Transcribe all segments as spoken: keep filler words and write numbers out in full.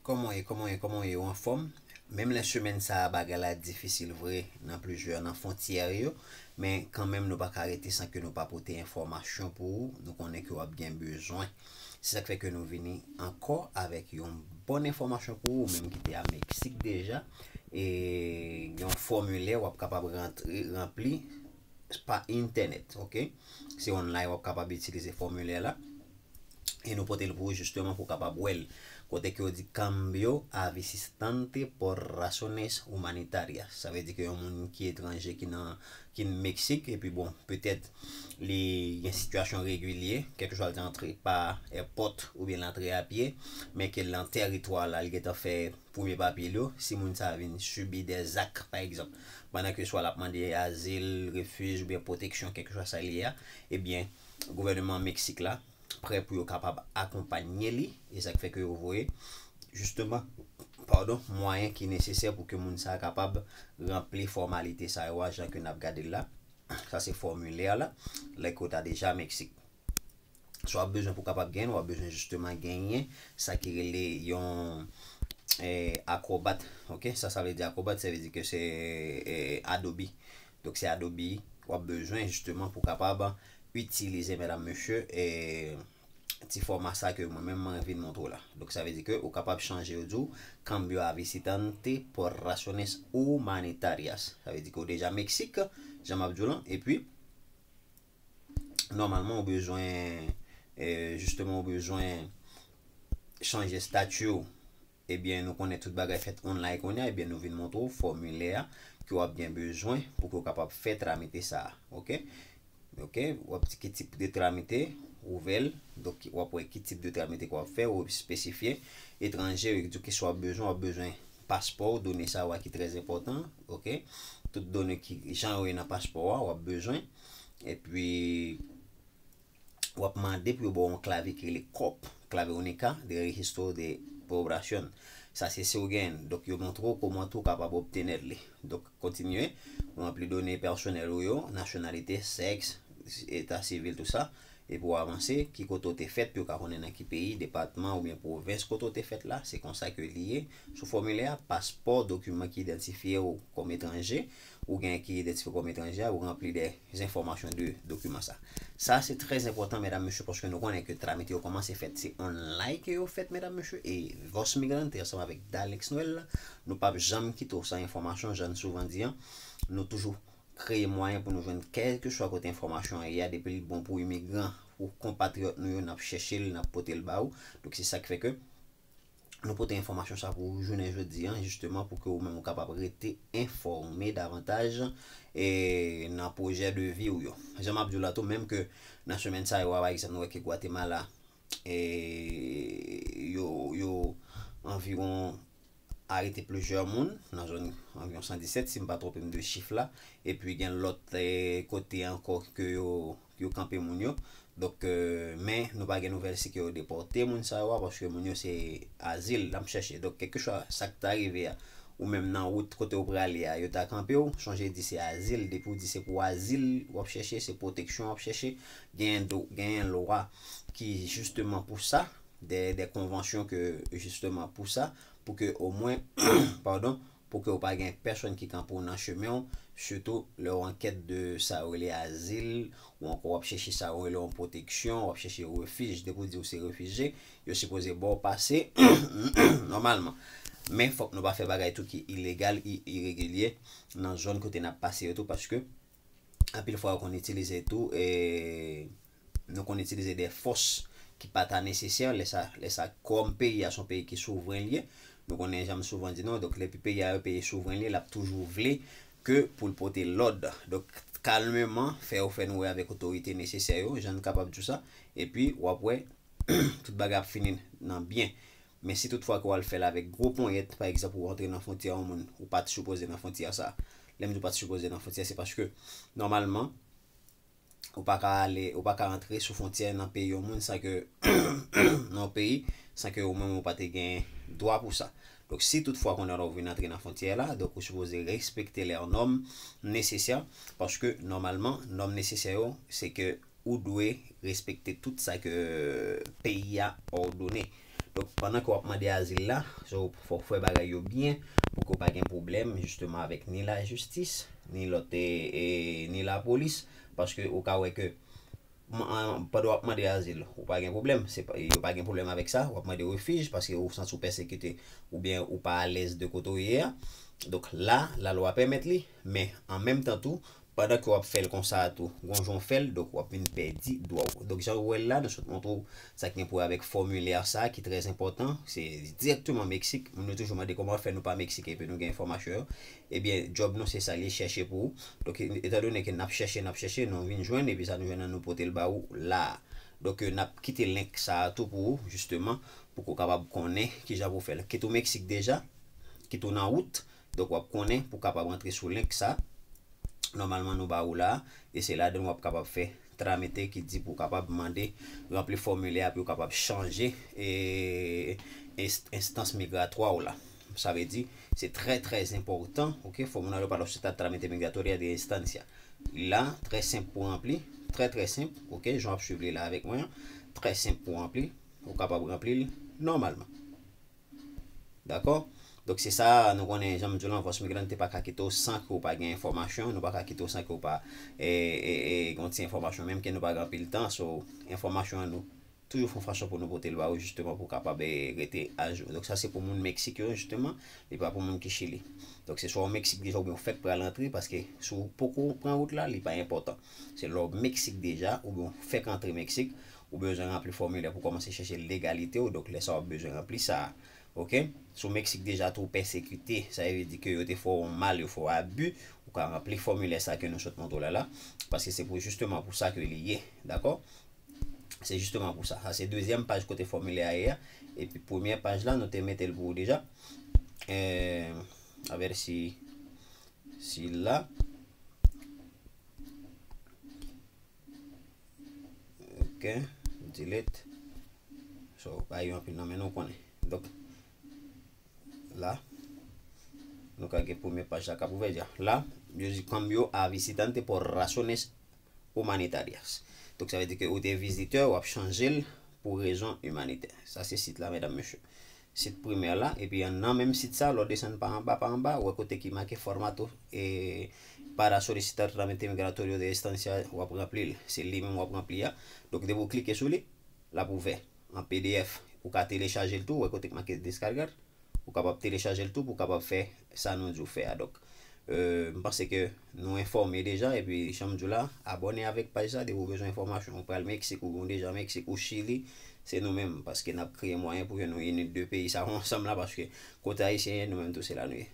Kòman w ye, kòman w ye, kòman w ye, ou anfòm? Menm lè semèn sa a, bagay la difisil vre nan plizyè nan fwontyè yo, men kanmenm nou pa ka rete san ke nou pa pote enfòmasyon pou ou, nou konnen ke w ap gen bezwen. Se sa k fè ke nou vini ankò avèk yon bòn enfòmasyon pou ou, ou menm ki te a Meksik deja, e yon fòmilè w ap kapab rantre, ranpli pa entènèt, oke? Se online w ap kapab itilize fòmilè la. E nou pote l pou ou jisteman pou w kapab wè l. Kote ke yo di cambio a visitante por razones humanitarias. Sa vle di ke yon moun ki etranje, ki nan, ki Meksik, epi bon, petèt li gen sitiyasyon regilye, kèlkeswa l te antre pa èpòt oubyen l antre a pye, men ke nan tèritwa la, li gentan fè premye papye l yo, si moun sa a vin sibi de zak, pa egzanp, pandan ke swa l ap mande azil, refij oubyen pwoteksyon, kèlkeswa sa l ye a, ebyen, gouvènman Meksik la, prè pou yo kapab akonpanye li, e sa k fè ke yo voye, jisteman, padon, mwayen ki nesesè pou ke moun sa a kapab ranpli fòmalite sa yo a, jan ke n ap gade l la. Sa se fòmilè la, lè ke w ta deja Meksik. Sa w ap bezwen pou w kapab genyen, w ap bezwen jisteman genyen sa ki rele yon, eh, Acrobat, oke? Sa, sa vle di Acrobat, sa vle di ke se, eh, Adobe. Donk, se Adobe w ap bezwen jisteman pou w kapab itilize, medam, mesye, eh, ti fòma sa ke mwen menm mwen vin montre w la. Donk, sa vle di ke ou kapab chanje, yo di w, cambio a visitante por razones humanitarias. Sa vle di ke ou deja Meksik, jan m ap di w lan, epi, nòmalman, ou bezwen, eh, jisteman, ou bezwen chanje estati w. Ebyen, nou konnen tout bagay fèt online kounye a, ebyen, nou vin montre w fòmilè a ke w ap gen bezwen pou ke w kapab fè tramite sa a, oke? Oke, w ap di ki tip de tramite, ouvè l, donk w ap wè ki tip de tramite ke w ap fè, ou espesifye, etranje, yo di w ki sa w ap bezwen, w ap bezwen paspò w, done sa yo a ki trè enpòtan, oke? Tout done ki jan yo ye nan paspò a, w ap bezwen, epi w ap mande pou yo ba w yon clave ki rele COP, Clave Única de Registro de Población. Sa se si w genyen l. Donk, yo montre w kòman tou w kapab obtenèt li. Donk, kontinye, ranpli done pèsonèl ou yo, nasyonalite, sèks, eta sivil, tou sa. Epi w avanse, ki kote w te fèt, pou yo ka konnen nan ki peyi, depatman oubyen pwovens kote w te fèt la. Se konsa ke li ye. Sou fòmilè a, paspò, dokiman ki idantifye w kòm etranje, ou gen ki idantifye w kòm etranje a, ou ranpli de enfòmasyon de dokiman sa. Sa se trè enpòtan, medam, mesye, paske nou konnen ke tramite yo kòmanse fèt, se online ke yo fèt, medam, mesye, e Voz Migrante ansanm avèk Dalex Noël, nou p ap janm kite w san enfòmasyon, jan n souvan di an, nou toujou kreye mwayen pou nou jwenn kèlkeswa kote enfòmasyon an ye a, depi l bon pou imigran, pou konpatriyòt nou yo, n ap chèche l, n ap pote l ba ou. Donk, se sa k fè ke nou pote enfòmasyon sa pou ou jounen jodi an, jisteman, pou ke ou menm ou kapab rete enfòme davantaj, e, nan pwojè de vi w yo. Jan m ap di w la tou, menm ke nan semèn sa yo a, pa egzanp, nou wè ke Gwatemala, e, yo, yo anviwon arete plizyè moun nan zòn anviwon san disèt, si m pa twonpe m de chif la, epi gen lòt, eh, kote ankò ke yo, yo kanpe moun yo. Donk, eh, men nou pa gen nouvèl si ke yo depòte moun sa yo a, paske moun yo se azil n ap chèche. Donk, kèlkeswa sa k ta rive a, ou menm nan wout kote w prale a, yo ta kanpe w, sonje di se azil, depi w di se pou azil w ap chèche, se pwoteksyon w ap chèche, genyen do-, genyen lwa ki jisteman pou sa, de, de konvansyon ke jisteman pou sa, pou ke omwen, padon, pou ke w pa gen pèsonn ki kanpe w nan chemen w, sitou lè w an kèt de sa yo rele azil, ou ankò w ap chèche sa yo rele yon pwoteksyon, w ap chèche refij, depi w di w se refijye, yo sipoze ba w pase nòmalman. Men fòk nou pa fè bagay tou ki ilegal, i-, iregilye nan zòn kote n ap pase yo tou, paske anpil fwa yo konn itilize tou, e, nou konn itilize de fòs ki pa ta nesesè, lè sa, lè sa kòm peyi a se yon peyi ki souvren li ye. Nou konnen jan m souvan di nou, donk depi peyi a yon peyi souvren li ye, l ap toujou vle ke pou l pote lòd. Donk, kalmeman, fè yo fè nou wè avèk otorite nesesè yo, jan n kapab di w sa, epi w ap wè, tout bagay ap fini nan byen. Men si tout fwa ke w al fè l avèk gwo ponyèt, pa egzanp, ou rantre nan fwontyè yon moun, ou pa t sipoze nan fwontyè sa. Lè m di w pa t sipoze nan fwontyè, se paske, nòmalman, ou pa ka ale, ou pa ka rantre sou fwontyè nan peyi yon moun san ke, nan yon peyi, san ke ou menm ou pa te gen dwa pou sa. Donk, si tout fwa kounye a la ou vin antre nan fwontyè la, donk ou sipoze respekte lè nòm nesesè, paske nòmalman, nòm nesesè yo, se ke ou dwe respekte tout sa ke peyi a òdone. Pandan ke w ap mande azil la, so, fòk w fè bagay yo byen pou ke w pa gen pwoblèm, jisteman, avèk ni lajistis, ni lòt, e, e, ni lapolis, paske ou ka wè ke m-, an, pandan w ap mande azil, ou pa gen pwoblèm, se pa, yo pa gen pwoblèm avèk sa, w ap mande refij paske ou santi w pèsekite oubyen ou pa alèz de kote w ye a. Donk la, lalwa pèmèt li, men an menm tan tou, pandan ke w ap fè l konsa a tou, gon jan w fè l, donk w ap vin pèdi dwa w. Donk jan w wè l la, nou sot montre w sa ki gen pou wè avèk fòmilè sa a ki trè enpòtan, se dirèkteman Meksik. Moun yo toujou mande kòman fè nou pa Meksik epi nou gen enfòmasyon yo. Ebyen, djòb nou se sa l ye, chèche pou ou. Donk, etandone ke n ap chèche, n ap chèche, nou vin jwenn, epi sa nou jwenn nan nou pote l ba ou la a. Donk, n ap kite link sa a tou pou ou, jisteman, pou ke w kapab konnen kijan pou w fè l. Kit ou Meksik deja, kit ou nan wout, donk w ap konnen pou w kapab antre sou link sa. Nòmalman, nou ba ou la, e se ladan w ap kapab fè tramite ki di pou w kapab mande ranpli fòmilè a pou yo kapab chanje, e, enst-, enstans migratwa w la. Sa vle di, se trè, trè enpòtan, oke, fòmilè pa los estados trámite migratoria de estancia. La, trè senp pou ranpli, trè, trè senp, oke, jan w ap swiv li la avèk mwen an, trè senp pou ranpli, ou kapab ranpli l nòmalman. Dakò? Donk, se sa, nou konnen, jan m di w lan, Voz Migrante pa ka kite w san ke w pa gen enfòmasyon, nou pa ka kite w san ke w pa, e, e, e, gen yon ti enfòmasyon, menm ke nou pa gen anpil tan, so, enfòmasyon an nou toujou fè yon fason pou nou pote l ba ou, jisteman, pou w kapab, e, rete ajou. Donk, sa se pou moun Meksik yo, jisteman, li pa pou moun ki Chili. Donk, se swa w Meksik deja oubyen w fèk pral antre, paske si w poko pran wout la, li pa enpòtan. Se lè w Meksik deja, oubyen w fèk antre Meksik, ou bezwen ranpli fòmilè pou kòmanse chèche legalite w, donk lè sa w ap bezwen ranpli sa a. Oke? Si w Meksik deja tou pèsekite, sa vle di ke yo te fè w mal, yo fè w abi, ou ka ranpli fòmilè sa ke nou sot montre w la la, paske se pou jisteman pou sa ke li ye, dakò? Se jisteman pou sa. Sa se dezyèm paj kote fòmilè a ye a, epi premyè paj la, nou te mete l pou ou deja. E, a vè si, si la. Ok, delete. So, pa gen anpil nan men nou konnen. Donk, la, nou ka gen premye paj la k ap ouvè deja. La, yo di cambio a visitante por razones humanitarias. Donk, sa vle di ke ou te vizitè, w ap chanje l pou rezon imanitè. Sa se sit la, medam, mesye. Sit premyè la, epi an nan menm sit sa, lè w desann pa anba, pa anba, ou wè kote ki make formato, e, para solicitar trámite migratorio de estancia, w ap ranpli l. Se li menm w ap ranpli a. Donk, depi w klike sou li, l ap ouvè an P D F. Ou ka telechaje l tou, ou wè kote ki make descargar. Ou kapab telechaje l tou pou w kapab fè sa nou di w fè a. Donk, e, m panse ke nou enfòme deja, epi jan m di w la, abòne avèk paj sa, depi w bezwen enfòmasyon, ou pral Meksik, ou deja Meksik, ou Chili, se nou menm, paske n ap kreye mwayen pou ke nou ini de peyi sa yo ansanm la, paske kote ayisyen ye, nou menm tou se la nou ye.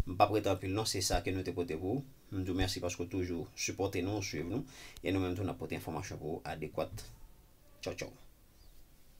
M p ap rete anpil non, se sa ke nou te pote pou ou. M di w mèsi paske w toujou sipòte nou, w swiv nou, e nou menm tou n ap pote enfòmasyon pou ou adekwat. Tchaw, tchaw.